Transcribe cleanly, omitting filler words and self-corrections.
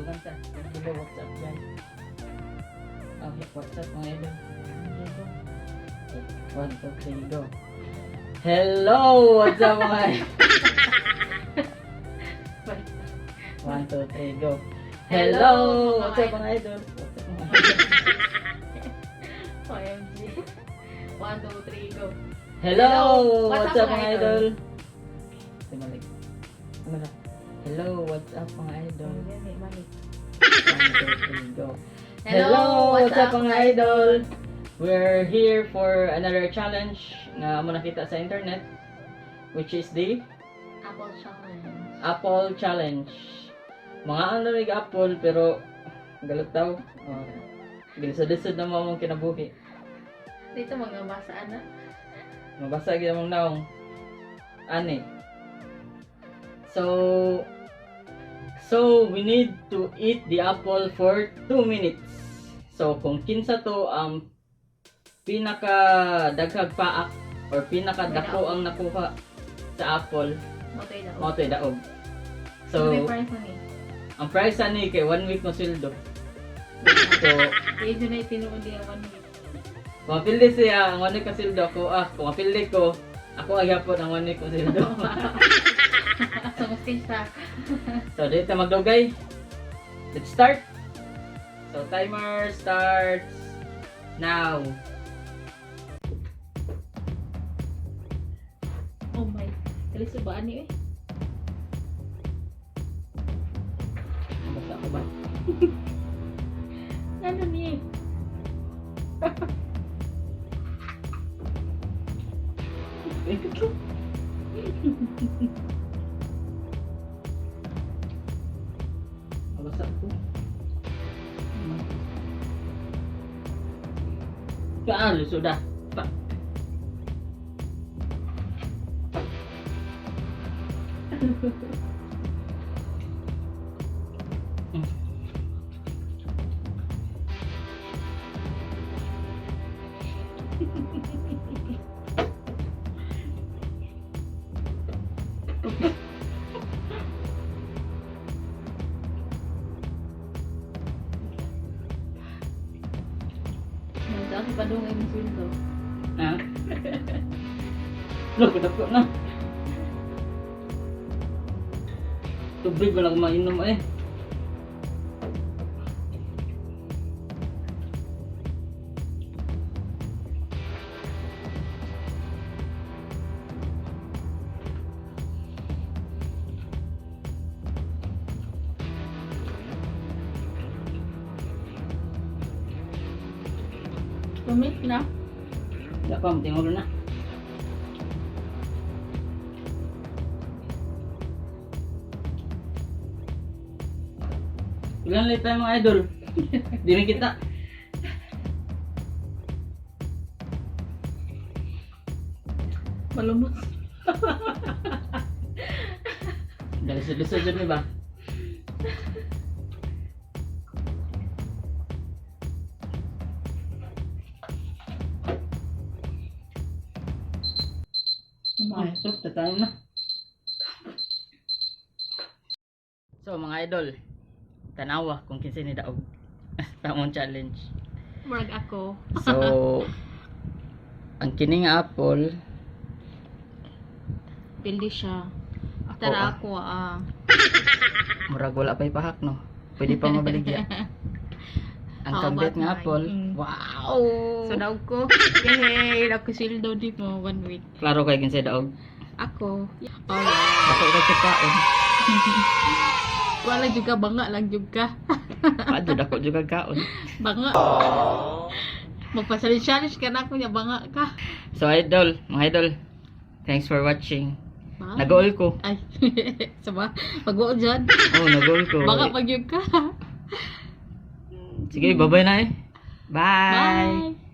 Kumanta. Hello, what's up guys? Okay, what's up, mga idol? One, two, three, go. Hello! What's up, mga idol? One, two, three, go. Hello! Hello, What's up, mga idol? What's up, mga idol? OMG. 1, 2, 3, go. Hello! Hello! What's up, mga idol? Tumalik. Ano na? Hello, what's up, mga idol? Balik. One, two, three, go. Hello! What's up, mga idol? We're here for another challenge na mo nakita sa internet, which is the Apple Challenge. Apple Challenge. Mga ano mig apple pero galot daw. Oh. Gilisod-lisod na mo among kinabuhi. Dito mga basaan na. Mabasa gyud among naong. Ani. So we need to eat the apple for 2 minutes. So kung kinsa to ang pinaka daghag paak or pinaka dako ang nakuha sa apple, Motoy daw. mao to'y daog. So, So may price na ni. ang price ani kay 1 week mo sweldo. So Medyo na itinuod niya 1 week. kung mapili siya ang 1 week ka sweldo ako, kung mapili ko, ako ang gyapon ang 1 week ko sweldo. So, mas siya. So, dito magdugay. Let's start. So, timer starts now. Oh my. Kaliso ba ani eh? Basta ako ba? Ano ni? Eh, Basta ako. Kaalo, sudah. Pa. Nasa ako padungay mo sweldo. Ha? Look, dako na. Tubig wala akong mainom eh. 2 minutes na. Wala pa, matingulo na. Ilan ulit tayo, mga idol? Di rin kita. Malumos. Dalisod-lisod yun, di ba? Ay, ito, tatayo na. So, mga idol, tanawa kung kinsa ni daog. Tamong challenge. Murag ako. So, ang kining apple, Pili siya. Ako, Tara ah. ako ah. Murag wala pa'y pahak, no? Pwede pa mabaligya. Ang Oo, kambit but nga apple, wow! So daog ko. Yay! Daog ko sweldo di mo 1 week. Klaro kay kinsay daog. Ako. Oh, wow. Ako kay kaon. Wala jud ka, banga lang jud ka. Padyo dako jud kag kaon. Banga. Magpa-challenge ka na ako niya, banga ka. So idol, mga idol, thanks for watching. Bye. Nag-all ko. Ay, sama. Pag-uod dyan. Oh, nag-all ko. Banga pag yun ka. Sige, bye-bye na eh. Bye. Bye.